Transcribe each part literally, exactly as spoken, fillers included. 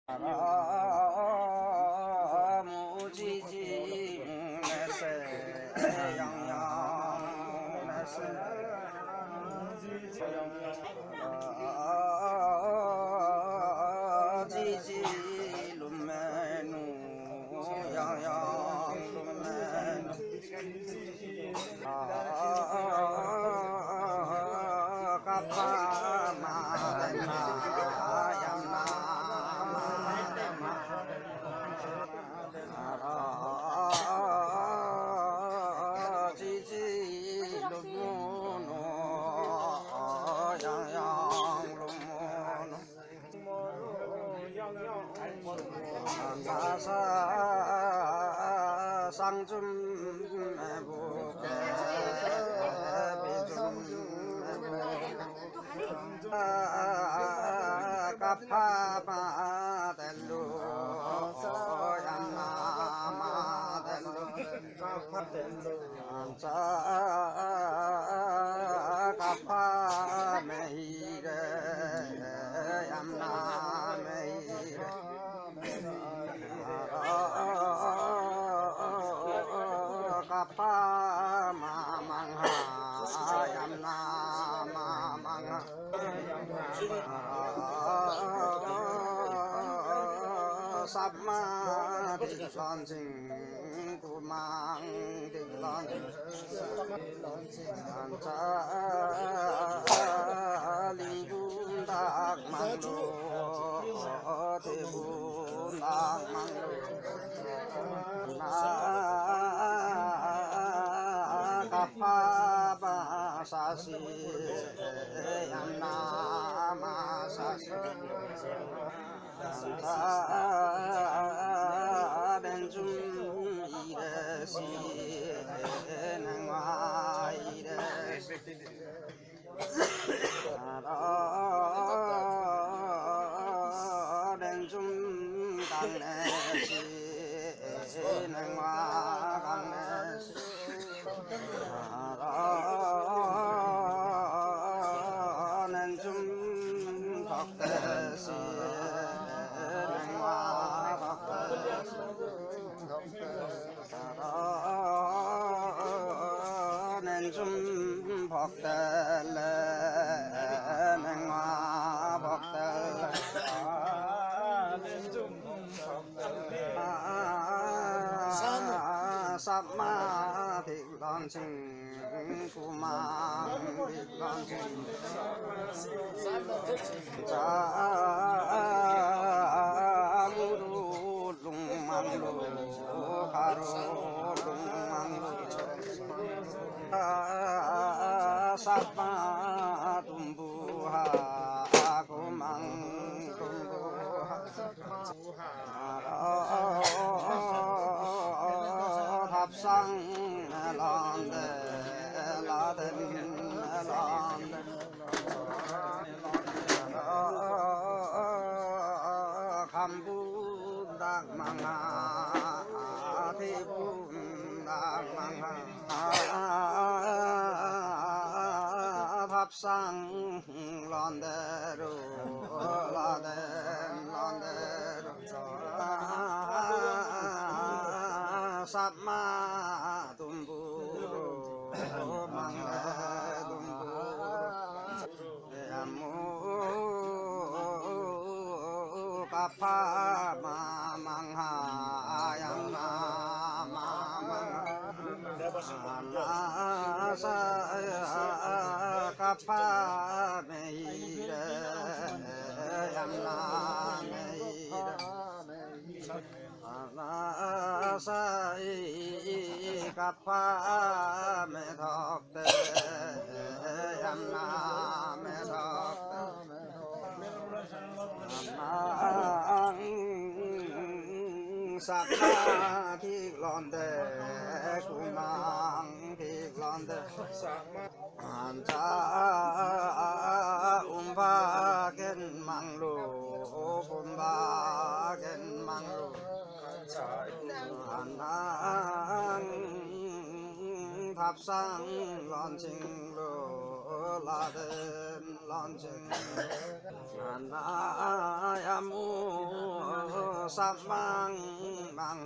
ܡܘ ܓܝܓܝ ܡܘ ܢܣܐ، ܝܢ ܝܢ ܡܘ ܢܣܐ، ܓܝܓܝ ܠܘܡܢܘ، ܝܢ ܝܢ ܠܘܡܢܘ. ܩܦܐ ܡܕܢܐ، ܝܢ ܡܕܢܐ، ܓܝܓܝ ܠܘܡܢܘ، ܝܢ ܝܢ ܠܘܡܢܘ. ܣܐ، ܣܢܓܘܡ ܒܘܩܐ، ܒܝܓܘܡ ܒܘܩܐ. ܩܦܐ ܡܕܠܘ، ܝܢ ܡܕܠܘ. ܣܐ، ܩܦܐ ܡܗܝܪܐ، ܝܢ ܡܗܝܪܐ. ܩܦܐ ܡܡܢܗܐ، ܝܢ ܡܡܢܗܐ. ܣܒܡܐ ܕܝܠܢ ܙܝܢ، ܩܘܡܐ ܕܝܠܢ ܙܝܢ. ܣܐ، ܠܝܢ ܒܘܢ ܕܩܡܢ ܠܘ، ܕܝ ܒܘܢ ܕܩܡܢ ܠܘ. ܢܐ، ܩܦܐ ܡܣܣܝ، ܝܢ ܡܣܣܝ. ܣܐ، ܢܓܘܡ ܝܪܣܝ، ܢܓܡܐ ܝܪܣܝ. ܣܐ، ܢܓܘܡ ܩܢܝܣܝ، ܢܓܡܐ ܩܢܝܣܝ. ܢܓܘܡ ܬܘܩܬܣܝ، ܢܓܡܐ ܬܘܩܬܣܝ. ܢܓܘܡ ܦܘܩܬܠܗ، ܢܓܡܐ ܦܘܩܬܠܗ. ܣܒܡܐ ܕܝܠܢ ܙܝܢ، ܩܘܡܐ ܕܝܠܢ ܙܝܢ. ܣܐ، ܡܘܪܘ ܠܘܡܢ ܠܘ، ܩܪܘ ܠܘܡܢ ܠܘ. ܣܐ، ܣܒܡܐ ܕܘܡܒܘܗܐ، ܩܘܡܐ ܕܘܡܒܘܗܐ. ܬܦܣܢ ܠܢܕܐ، ܠܕܢ ܠܢܕܐ. ܚܡܒܘܢ ܕܩܡܢܗܐ، ܕܝܒܘܢ ܕܩܡܢܗܐ. ܬܦܣܢ ܠܢܕܐ ܪܘ، ܠܕܢ ܠܢܕܐ ܪܘ. ܣܒܡܐ ܕܘܡܒܘܪܘ، ܡܢ ܕܘܡܒܘܪܘ. ܝܡܘ ܩܦܐ ܡܡܢܗܐ، ܝܢ ܡܡܢܗܐ. ܣܐ، ܩܦܐ ܡܗܝܪܐ، ܝܢ ܡܗܝܪܐ. ܣܐ، ܩܦܐ ܡܬܘܩܬܐ، ܝܢ ܡܬܘܩܬܐ. ܣܒܡܐ ܕܝܠܢܕܐ، ܩܘܡܐ ܕܝܠܢܕܐ. ܣܐ، ܐܘܡܒܓܢ ܡܢ ܠܘ، ܐܘܡܒܓܢ ܡܢ ܠܘ. ܬܦܣܢ ܠܢ ܙܝܢ ܠܘ، ܠܕܢ ܠܢ ܙܝܢ. ܝܡܘ ܣܒܥܡܢ ܡܢܗ ܡܢܘܢ ܡܢܗ ܩܦܐ ܡܗܝܪܐ ܝܢܐ ܡܗܝܪܐ ܪܐ ܩܦܐ ܡܬܩܬܐ ܝܢܐ ܡܬܩܬܐ ܣܒܥܡܐ ܡܠܘܢ ܫܢ ܓܘܡܢ ܡܠܘܢ ܫܢ ܐܬܝܬ ܝܐ ܡܢܗ ܦܬܝܬ ܝܐ ܡܢܗ ܚܦܨܢ ܡܠܢܕܐ ܠܕܢ ܡܠܢܕܐ ܡܢܗ ܩܦܐ ܡܢܗ ܝܢܐ ܡܢܗ ܩܦܐ ܡܬܩܬܐ ܝܢܐ ܡܬܩܬܐ ܣܒܥܡܐ ܕܝܓܠܢ ܫܢ ܓܘܡܢ ܕܝܓܠܢ ܫܢ ܣܒܥܡܐ ܐܢ ܐܢ ܓܘ ܕܝ ܡܢ ܠܘ ܐܠ ܟܐ ܡܢ ܠܘ ܢܣܐ ܣܒܥܡܐ ܕܘܡܒܘܣܝ ܡܢ ܠܐ ܕܘܡܒܘܣܝ ܚܦܨܢ ܡܠܢ ܫܢ ܠܕܢ ܡܠܢ ܫܢ ܣܒܥܡܐ ܕܘܡܒܘܗܐ ܡܢ ܠܐ ܕܘܡܒܘܗܐ ܡܘ ܡܘܓܝܪܢ ܣܐ ܟܐ ܥܘܡܪܢ ܣܐ ܟܐ ܓܝܪܢ ܣܐ ܟܐ ܥܘܡܪܢ ܣܐ ܬܐ ܝܡܘ ܩܦܐ ܡܢܗ ܝܢܐ ܡܢܗ ܩܦܐ ܡܗܝܪܐ ܝܢܐ ܡܗܝܪܐ ܩܦܐ ܡܬܩܬܐ ܝܢܐ ܡܬܩܬܐ ܩܦܐ ܡܬܩܬܐ ܝܢܐ ܣܒܥܡܐ ܕܝܓܠܢ ܫܢ ܓܘܡܢ ܕܝܓܠܢ ܫܢ ܐܢ ܫܢ ܣܡܘ ܕܝܠܗ ܪܘܡܝܐ ܕܝܠܗ ܪܘ ܩܘ ܠܘܢ ܕܘܢ ܡܕܠܘ ܒܢܘ ܡܕܠܘ ܩܦܐ ܡܕܠܘ ܝܢܐ ܡܕܠܘ ܐܬܘܬ ܕܡܫܢ ܘ ܬܐ ܝܘܬ ܕܡܫܢ ܘ ܬܐ ܠܦܣܘܪܐ ܓܡܘ ܦܝܦܐ ܦܢܫܢ ܡܝܣܘܪܐ ܓܡܘ ܟܘܦܐ ܦܢܫܢ ܐܢ ܫܢ ܣܒܥܡܐ ܕܘܡܒܘܪܘ ܡܢ ܠܐ ܕܘܡܒܘܪܘ ܣܒܥܡܐ ܡܢܗ ܡܢܘܢ ܡܢܗ ܠܢ ܡܢ ܒܘ ܡܢܗ ܠܢ ܬܘܬܝ ܡܢܗ ܗܘܟ ܡܢ ܒܘ ܡܢܗ ܗܘܟ ܬܘܬܝ ܡܢܗ ܩܦܐ ܡܢ ܡܢܫܝ ܐܢ ܫܢ ܐܘܬܝ ܠܘܢ ܡܢ ܠܘ ܦܦܐ ܠܘܢ ܡܢ ܠܘ ܪܐ ܚܦܨܢ ܠܢ ܫܢ ܠܘ ܠܕܢ ܪܐ ܝܡܘ ܩܦܐ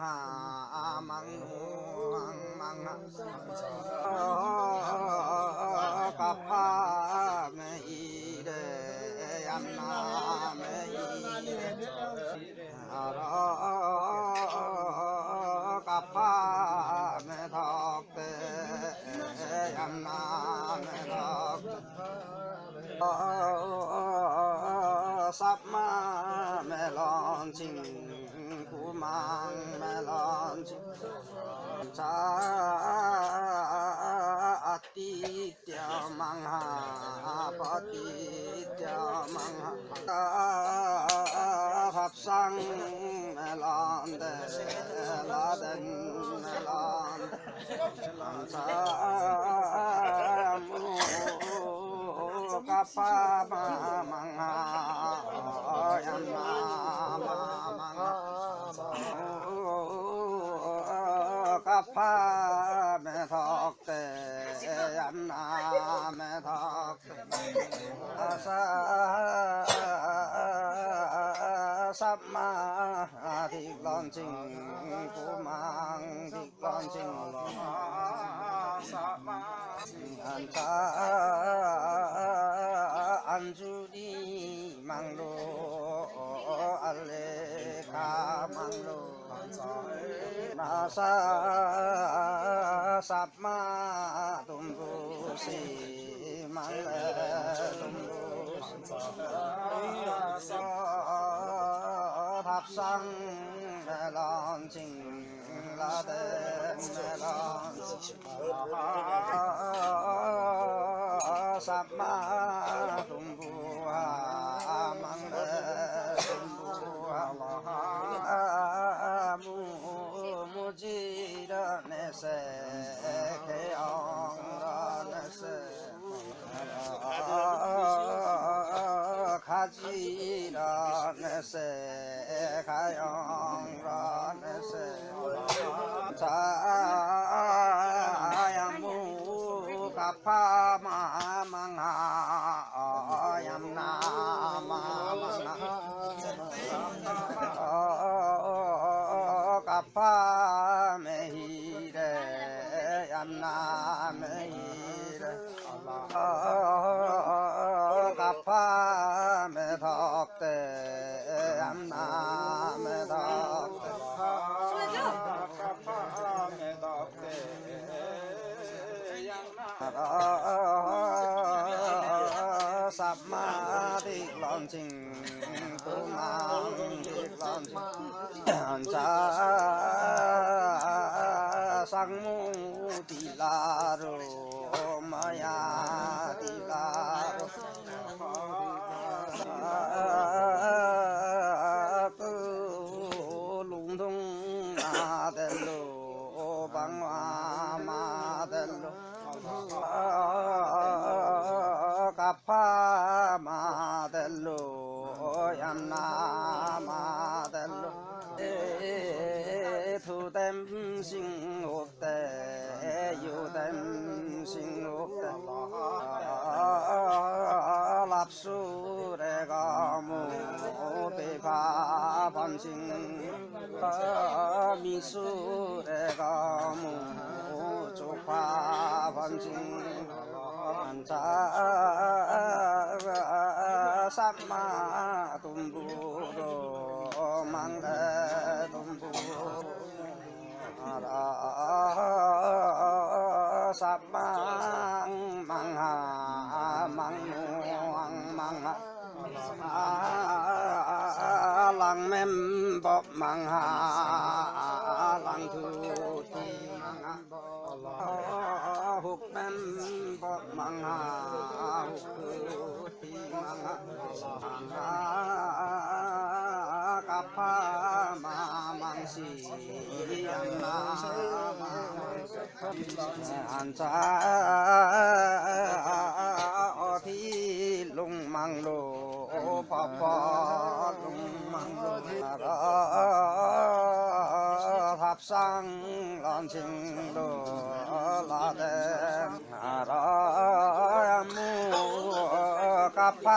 ܡܢܗ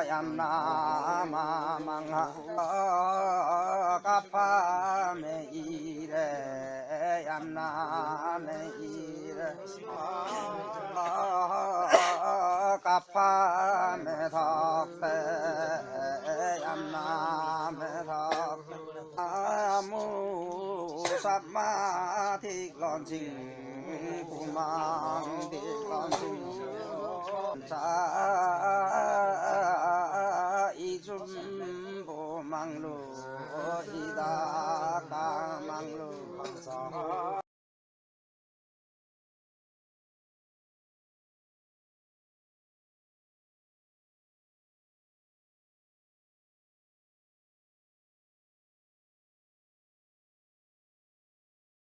ܝܢܐ ܡܢܗ မင်ႇၵလႃႇ ၵၢပ်ႈၽႃႈမႄႈဢီႈလႄႈ ယမ်ႈၼႃႈမႄႈဢီႈလႄႈ ၵၢပ်ႈၽႃႈမႄႈထွၵ်ႈလႄႈ ယမ်ႈၼႃႈမႄႈထွၵ်ႈ ဢမူႉသမ်ႇမႃႇထိ လွင်ႈၸိုင်ႈ ၽူႈမၢင်ႇ ထိ လွင်ႈၸိုင်ႈ